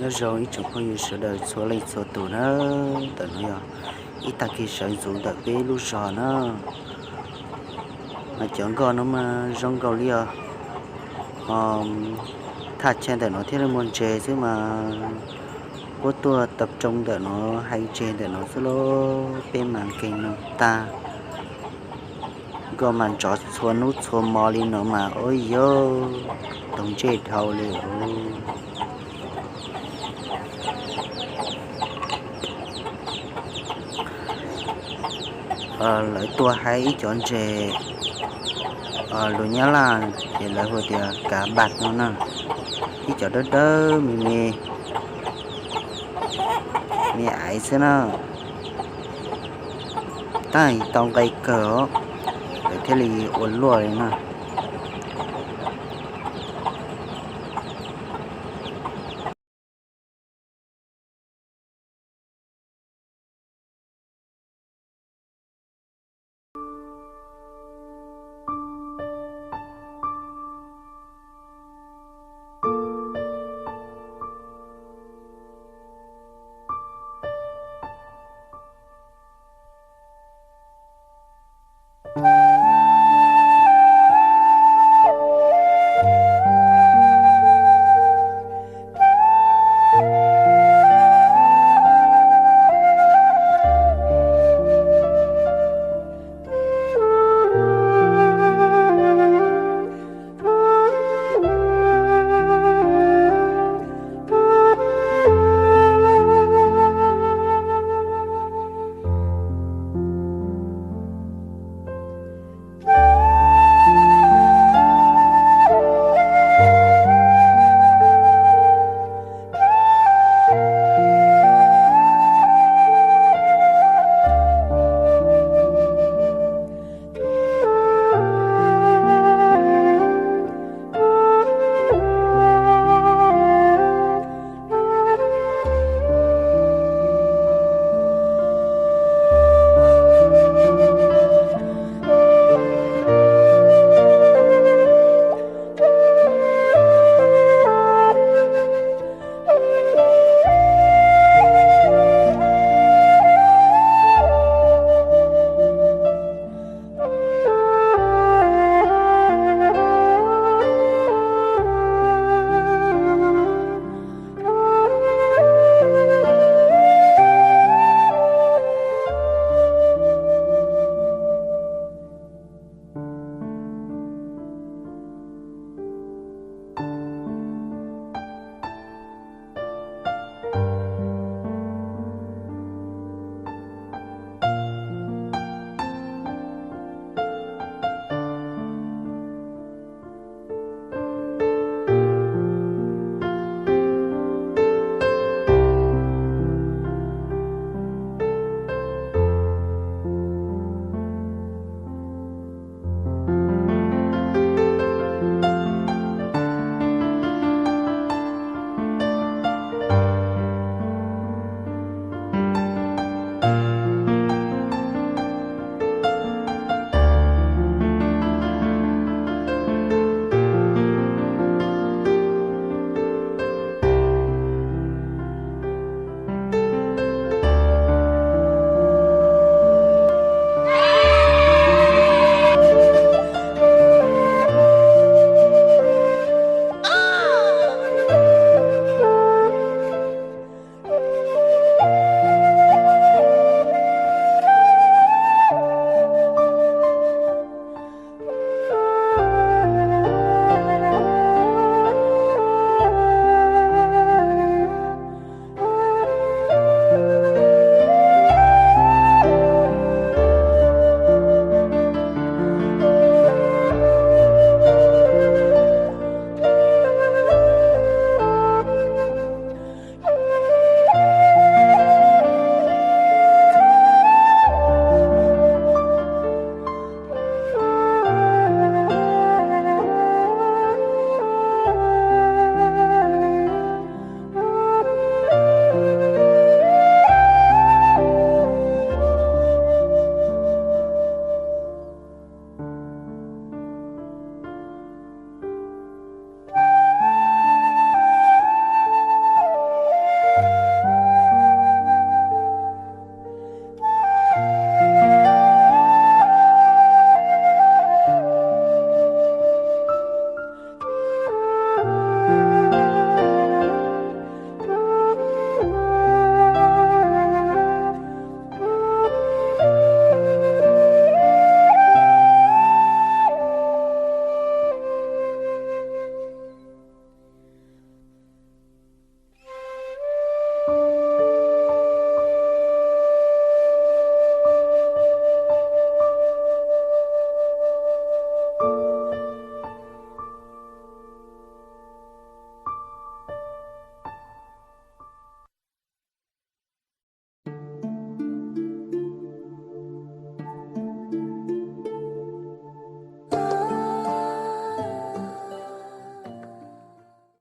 Nyob zoo ib tsoom phooj ywg sawv daws txhua leej txhua tus na, ntawm no yog ib tag kis sawv ntxuv ntawm peb lub zos na. Mas cov nkoj no mas zoo nkaus li os. Thaj chaw ntawm no thiaj li muaj ntses xwb mas, puab tuaj tab roo ntawm no, hais ntses ntawm no xwb lauj, peb mas nkeeg noog tag. Nkoj mas ntsov txhua hnub txhua hmo li no mas ua yog tau ntsej dhau li os. Lawv tuaj hais ib cov ntses, lus Nyab Laj ces lawv hu tias kav npas no na, ib cov dawb dawb me me, me aiv xwb na, tab tau nqe kawg os, lawv thiaj li ua luaj li na.